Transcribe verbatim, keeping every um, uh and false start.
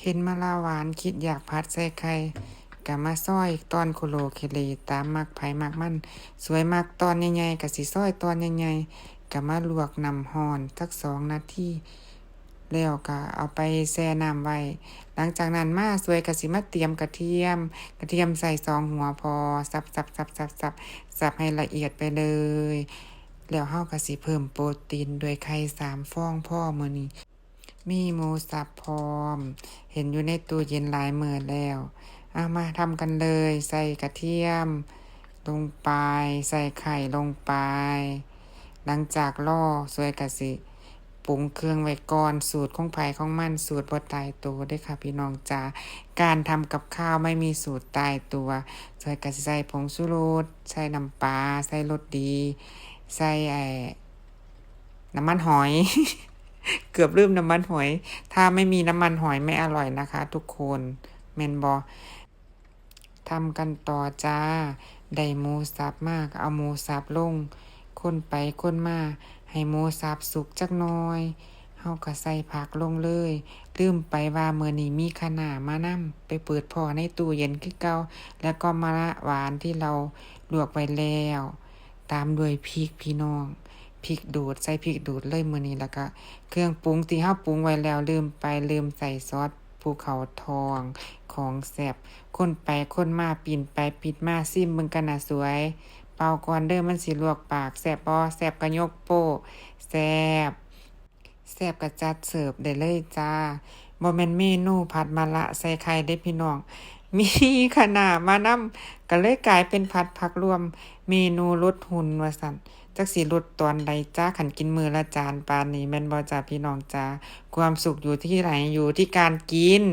เห็นมะระหวานคิดอยากผัดใส่ไข่ ก็มาซอยตอนโคโลเคเลตามมักไผมักมัน สวยมักตอนใหญ่ๆ ก็สิซอยตอนใหญ่ๆ ก็มาลวกน้ำร้อนสักสองนาที แล้วก็เอาไปแช่น้ำไว้ หลังจากนั้นมาสวยก็สิมาเตรียมกระเทียม กระเทียมใส่สองหัวพอ สับๆๆๆๆ สับให้ละเอียดไปเลย แล้วเฮาก็สิเพิ่มโปรตีนด้วยไข่สามฟองพอมื้อนี้ มีหมูสับพร้อม เห็นอยู่ในตู้เย็นหลายมื้อแล้ว เอามาทำกันเลย ใส่กระเทียมลงไป ใส่ไข่ลงไป หลังจากรอ สวยก็สิปรุงเครื่องไว้ก่อน สูตรของไผของมัน สูตรบ่ตายตัวเด้อค่ะพี่น้องจ๋า การทำกับข้าวไม่มีสูตรตายตัว สวยก็สิใส่ผงชูรส ใส่น้ำปลา ใส่รสดี ใส่ไอ้ น้ำมันหอย เกือบลืมน้ำมันหอย ถ้าไม่มีน้ำมันหอยไม่อร่อยนะคะทุกคน แม่นบ่ ทำกันต่อจ้า ได้หมูสับมาก็เอาหมูสับลง คนไปคนมา ให้หมูสับสุกจักหน่อย เฮาก็ใส่ผักลงเลย ลืมไปว่ามื้อนี้มีคะน้ามานำ ไปเปิดพ้อในตู้เย็นคือเก่า แล้วก็มะระหวานที่เราลวกไว้แล้ว ตามด้วยพริกพี่น้อง พริกดูด ใส่พริกดูดเลยมื้อนี้ แล้วก็เครื่องปรุงที่เฮาปรุงไว้แล้ว ลืมไป ลืมใส่ซอสภูเขาทอง ของแซ่บ คนไปคนมา ปิ้นไปปิ้นมา ซิมเบิ่งกันนะสวย เป่าก่อนเด้อ มันสิลวกปาก แซ่บบ่ แซ่บก็ยกโป้ แซ่บ แซ่บก็จัดเสิร์ฟได้เลยจ้า บ่แม่นเมนูผัดมะระใส่ไข่เด้พี่น้อง มีคะน้ามานำ ก็เลยกลายเป็นผัดผักรวม เมนูลดหุ่นว่าซั่น จักสิลดตอนใดจ้า คันกินมื้อละจานปานนี้ แม่นบ่จ้าพี่น้องจ้า ความสุขอยู่ที่ไหน อยู่ที่การกิน